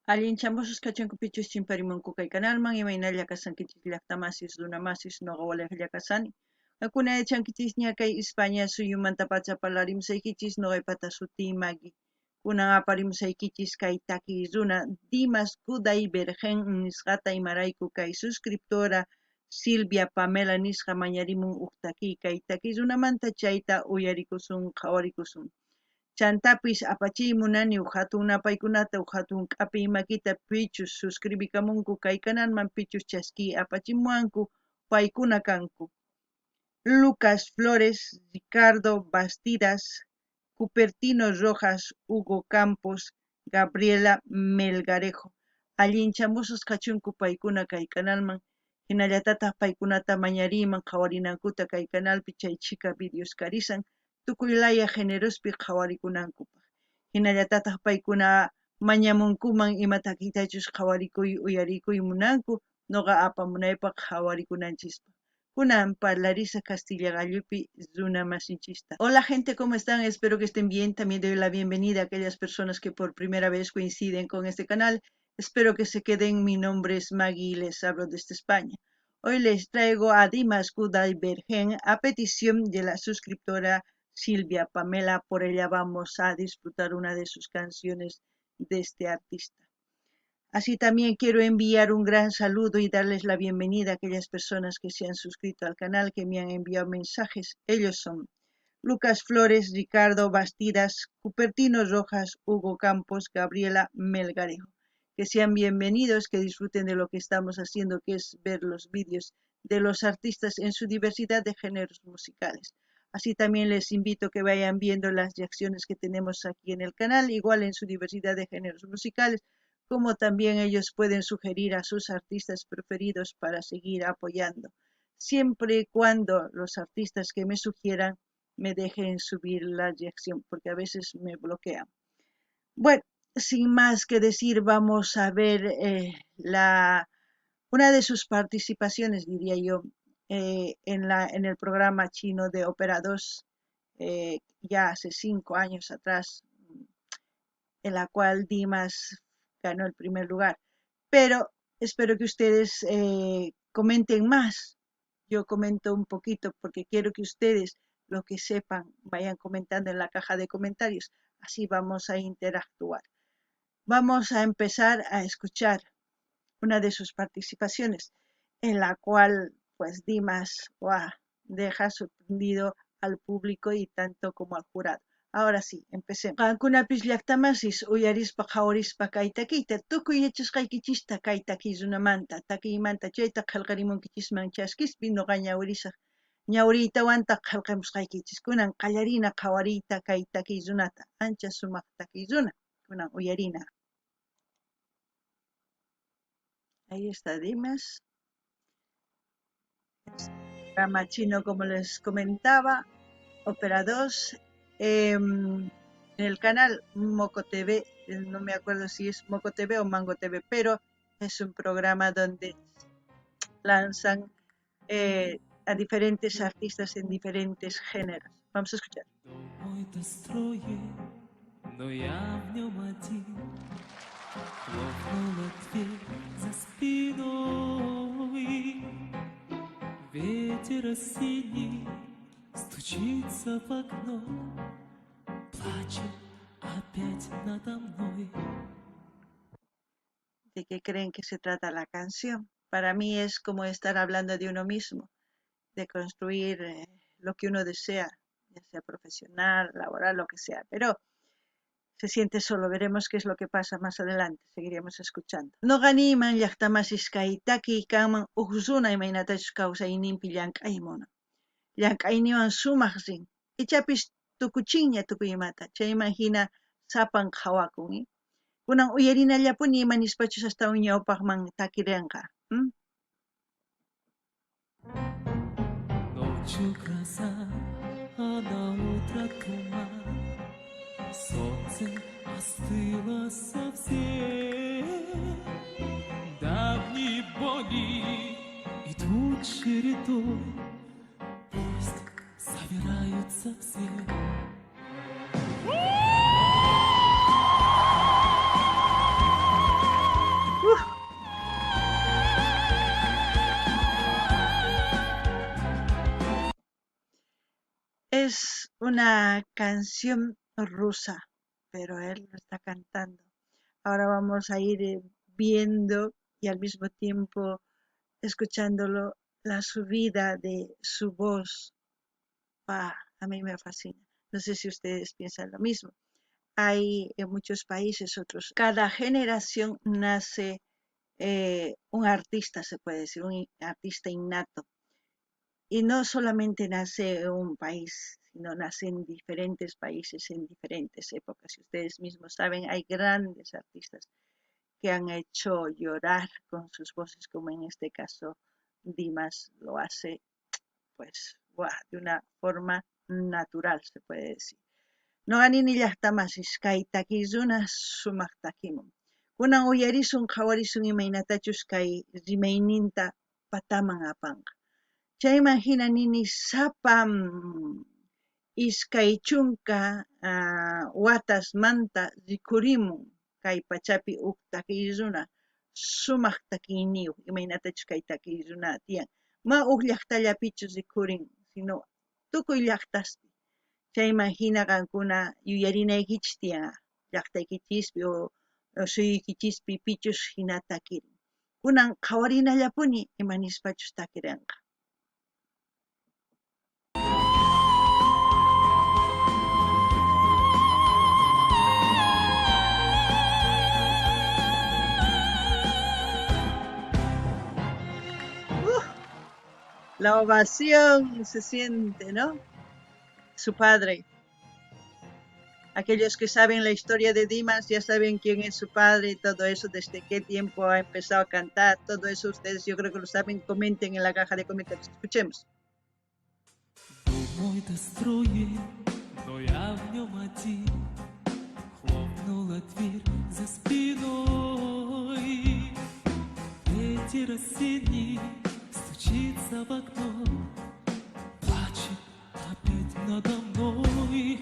Allinchamusqas kachunku pichus chimparimunku kay kanalman, imaynalla kashankichis llaqtamasis, runamasis, noqa walejlla kashani. Qankuna yachankichisña kay España suyumantapacha parlarimusaykichis, noqaypata sutiy Maggie. Kunan aparimusaykichis kay takiy runa Dimas Kudaibergen nisqata imarayku kay suscriptora Silvia Pamela nisqa mañarimun uj takiy kay takiy runamanta chayta uyarikusun qhawarikusun. Chantapis apachiy munani uj hatun napaykunata, uj hatun k'apiy makita pichus suscribikamunku kay kanalman pichus chaskiy apachimuwanku paykuna kanku Lucas Flores, Ricardo Bastidas, Cupertino Rojas, Hugo Campos, Gabriela Melgarejo. Allinchamusqas kachunku paykuna kay kanalman, hinallatataj paykunata mañariyman qhawarinankuta kay kanalpi chay chhika videos karisan tukuy laya generospi qhawarikunankupaj. Hinallatataj paykuna mañamunkuman ima takiytachus qhawarikuy uyarikuy munanku noqa apamunaypaj qhawarikunanchispaj. Kunan parlarisa Castilla qallupi runa masinchista. Hola gente, ¿cómo están? Espero que estén bien. También doy la bienvenida a aquellas personas que por primera vez coinciden con este canal. Espero que se queden. Mi nombre es Maggie y les hablo desde España. Hoy les traigo a Dimas Kudaibergen a petición de la suscriptora Silvia Pamela. Por ella vamos a disfrutar una de sus canciones de este artista. Así también quiero enviar un gran saludo y darles la bienvenida a aquellas personas que se han suscrito al canal, que me han enviado mensajes. Ellos son Lucas Flores, Ricardo Bastidas, Cupertino Rojas, Hugo Campos, Gabriela Melgarejo. Que sean bienvenidos, que disfruten de lo que estamos haciendo, que es ver los vídeos de los artistas en su diversidad de géneros musicales. Así también les invito a que vayan viendo las reacciones que tenemos aquí en el canal, igual en su diversidad de géneros musicales, como también ellos pueden sugerir a sus artistas preferidos para seguir apoyando, siempre y cuando los artistas que me sugieran me dejen subir la reacción, porque a veces me bloquean. Bueno, sin más que decir, vamos a ver una de sus participaciones, diría yo, en el programa chino de Ópera 2, ya hace 5 años atrás, en la cual Dimas ganó el primer lugar. Pero espero que ustedes comenten más. Yo comento un poquito porque quiero que ustedes, lo que sepan, vayan comentando en la caja de comentarios. Así vamos a interactuar. Vamos a empezar a escuchar una de sus participaciones, en la cual, Dimas, ¡guau!, deja sorprendido al público y tanto como al jurado. Ahora sí, empecemos. Qankunapis llaqtamasis uyarispa qhawarispa kay takiyta, tukuy yachasqaykichista kay takiy runamanta, takiymanta chayta qhelqarimunkichisman chaskispi noqa ñawirisaj. Ñawiriytawantaq qhelqamusqaykichis. Kunan qallarina qhawariyta kay takiy runata, ancha sumaq takiy runa. Kunan uyarina. Ahí está Dimas. Programa chino, como les comentaba, Ópera 2, en el canal Moco TV, no me acuerdo si es Moco TV o Mango TV, pero es un programa donde lanzan a diferentes artistas en diferentes géneros. Vamos a escuchar. Но я в нем один. Хлопнула дверь за спиной. Ветер осенний стучится в окно, плачет опять надо мной. ¿De qué creen que se trata la canción? Para mí es como estar hablando de uno mismo, de construir lo que uno desea, ya sea profesional, laboral, lo que sea, pero se siente solo. Veremos qué es lo que pasa más adelante, seguiremos escuchando. Noqa niyman llaqtamasis kay takiy kanman uj runa imaynatachus kawsayninpi llank'ay munan. Llank'ayninwan sumaq rin. Ichapis tukuchinña tukuy imata, chayman hina sapan qhawakun. Kunan uyarinallapuni ima nispachus astawan ñawpaqman takirinqa. Ночью гроза, а на утро туман. Солнце остыло совсем. Давние боли идут чередой. Пусть собираются все. Es una canción rusa, pero él lo está cantando. Ahora vamos a ir viendo y al mismo tiempo escuchándolo, la subida de su voz. ¡Pah! A mí me fascina. No sé si ustedes piensan lo mismo. Hay en muchos países otros. Cada generación nace un artista, se puede decir, un artista innato. Y no solamente nace en un país, sino nace en diferentes países, en diferentes épocas. Si ustedes mismos saben, hay grandes artistas que han hecho llorar con sus voces, como en este caso Dimas lo hace, de una forma natural, se puede decir. Noqa nini llaqtamasis kay takiy runa sumaq takimun. Kunan uyarisun qhawarisun imaynatachus kay rimayninta pataman apanqa. Chayman hina nini sapa iskay chunka watasmanta rikhurimun kay pachapi huk takiy runa sumaq takiyniyuq imaynatachus kay takiy runa tiyan. Ma huk llaqtallapichu rikhurin, sino tukuy llaqtaspi. Chayman hina qankuna yuyarinaykichis tiyan llaqtaykichispi o suyuykichispi pichus hina takirin. Kunan qhawarinallapuni ima nispachus takirinqa. La ovación se siente, ¿no? Su padre. Aquellos que saben la historia de Dimas ya saben quién es su padre y todo eso, desde qué tiempo ha empezado a cantar, todo eso ustedes yo creo que lo saben, comenten en la caja de comentarios. Escuchemos. Дом мой достроен, но я в нем один. Хлопнула дверь за спиной. Ветер осенний стучится в окно, плачет опять надо мной.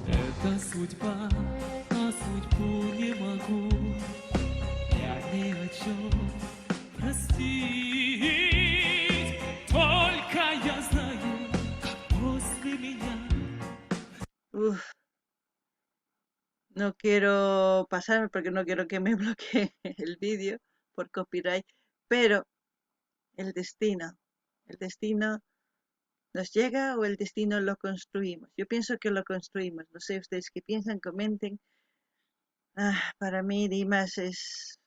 Это судьба, а судьбу не могу я ни о чем простить. Только я знаю, как после меня. Uf. No quiero pasarme porque no quiero que me bloquee el vídeo por copyright, pero el destino nos llega o el destino lo construimos. Yo pienso que lo construimos. No sé ustedes qué piensan, comenten. Para mí Dimas es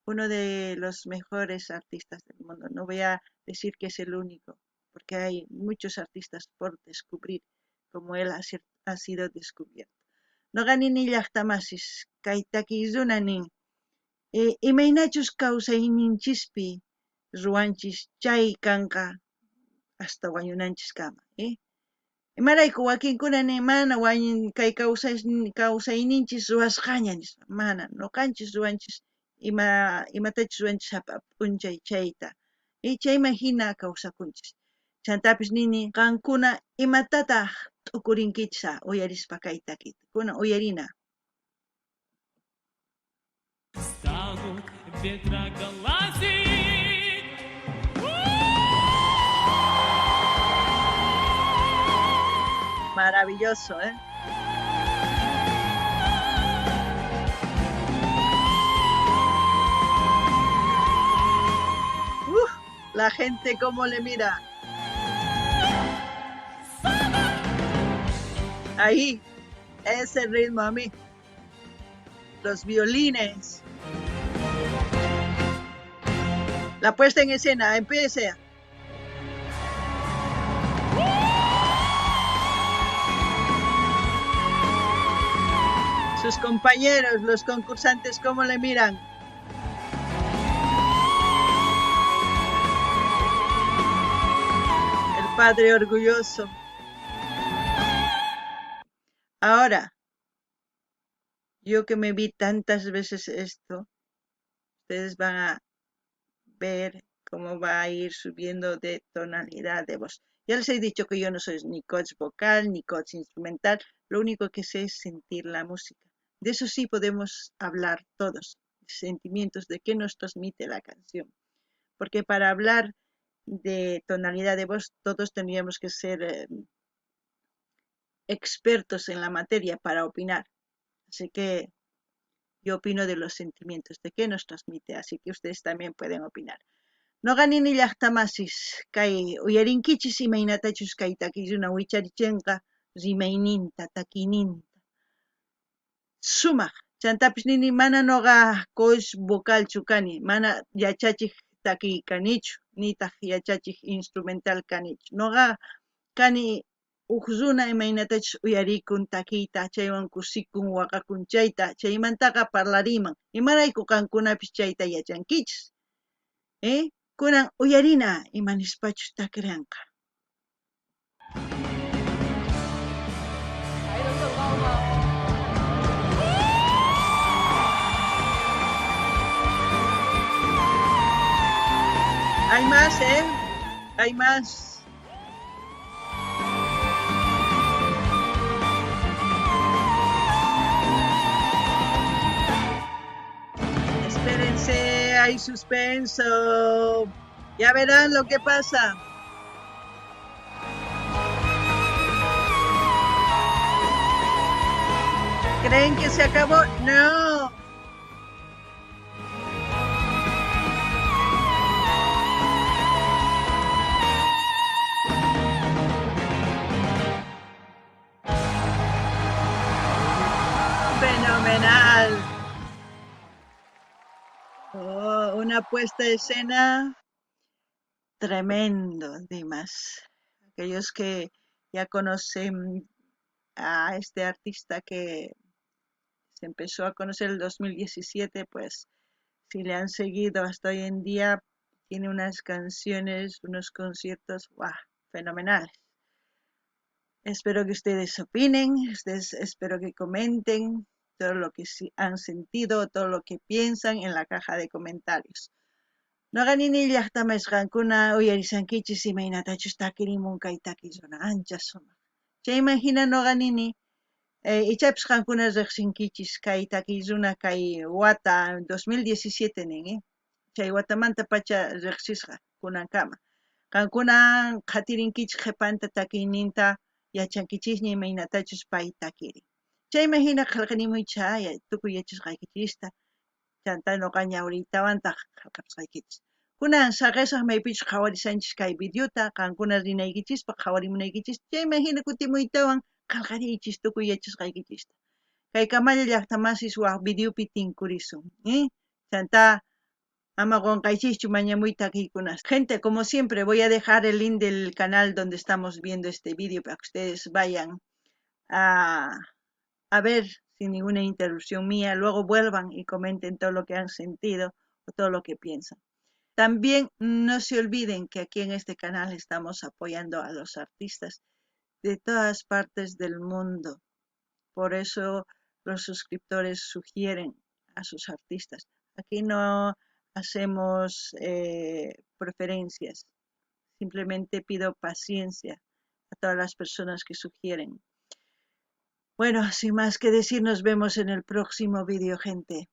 uno de los mejores artistas del mundo. No voy a decir que es el único, porque hay muchos artistas por descubrir, como él ha sido descubierto. Noqa nini llaqtamasis kay takiy runa nin, imaynachus kawsayninchispi ruwanchis chay kanqa hasta wañunanchiskama, Imarayku wakinkuna nin mana wañun kay kawsayninchis ruwasqaña nispa, mana noqanchis ruwanchis imatachus ruwanchis sapa p'unchay chayta, chayman hina kawsakunchis. Chantapis nini qankuna imatataq t'ukurinkichis uyarispa kay takita. Kunan uyarina. Станут ветра глазить. Maravilloso. Uf, la gente cómo le mira. Ahí, ese ritmo a mí. Los violines. La puesta en escena, empieza. Sus compañeros, los concursantes, ¿cómo le miran? El padre orgulloso. Ahora, yo que me vi tantas veces esto, ustedes van a ver cómo va a ir subiendo de tonalidad de voz. Ya les he dicho que yo no soy ni coach vocal ni coach instrumental, lo único que sé es sentir la música. De eso sí podemos hablar todos, sentimientos, de qué nos transmite la canción. Porque para hablar de tonalidad de voz, todos tendríamos que ser expertos en la materia para opinar. Así que yo opino de los sentimientos, de qué nos transmite, así que ustedes también pueden opinar. Noqa nini llaqtamasis kay uyarinkichis imaynatachus kay takiy runa wicharichenqa rimayninta, takiyninta. Sumaq, chantapis nini mana noqa coach vocalchu kani, mana yachachij takiy kanichu, nitaq yachachij instrumental kanichu. Noqa kani uj runa imaynatachus uyarikun takiyta, chaywan kusikun, waqakun chayta, chaymantaqa parlariman. Imarayku qankunapis chayta yachankichis. ¿Eh? Kunan uyarina imanispachus takiranqa. 抬得更高吗？ Hay más, ¿eh? Hay más. Espérense, hay suspenso. Ya verán lo que pasa. ¿Creen que se acabó? No. Fenomenal. Oh, una puesta de escena tremendo, Dimas. Aquellos que ya conocen a este artista que se empezó a conocer en el 2017, pues si le han seguido hasta hoy en día, tiene unas canciones, unos conciertos, ¡guau!, fenomenales. Espero que ustedes opinen, ustedes espero que comenten todo lo que han sentido, todo lo que piensan en la caja de comentarios. Noqa nini llaqtamas qankuna uyarisankichis imaynatachus takirimun kay takiy runa ancha sumaq. Chayman hina noqa nini ichapis qankuna riqsinkichis kay takiy runa kay wata 2017 nin, Chay watamanta pacha riqsisqa kunankama. Qankuna qhatirinkichis qhipanta takiyninta yachankichisña imaynatachus pay takirin. Chayman hina qillqanimuy chay tukuy yachasqaykichista chanta noqa ñawriytawantaq qillqasqaykichis. Kunan saqesaq maypichus qhawarisanchis kay videota qankuna rinaykichispaq qhawarimunaykichis chayman hina kutimuytawan qillqariychis tukuy yachasqaykichista. Kay kamalla llaqtamasis waq videopi tinkurisun, Chanta ama qonqaychischu mañamuy takiykunas. Gente, como siempre, voy a dejar el link del canal donde estamos viendo este vídeo para que ustedes vayan a ver sin ninguna interrupción mía, luego vuelvan y comenten todo lo que han sentido o todo lo que piensan. También no se olviden que aquí en este canal estamos apoyando a los artistas de todas partes del mundo. Por eso los suscriptores sugieren a sus artistas. Aquí no hacemos preferencias. Simplemente pido paciencia a todas las personas que sugieren. Sin más que decir, nos vemos en el próximo vídeo, gente.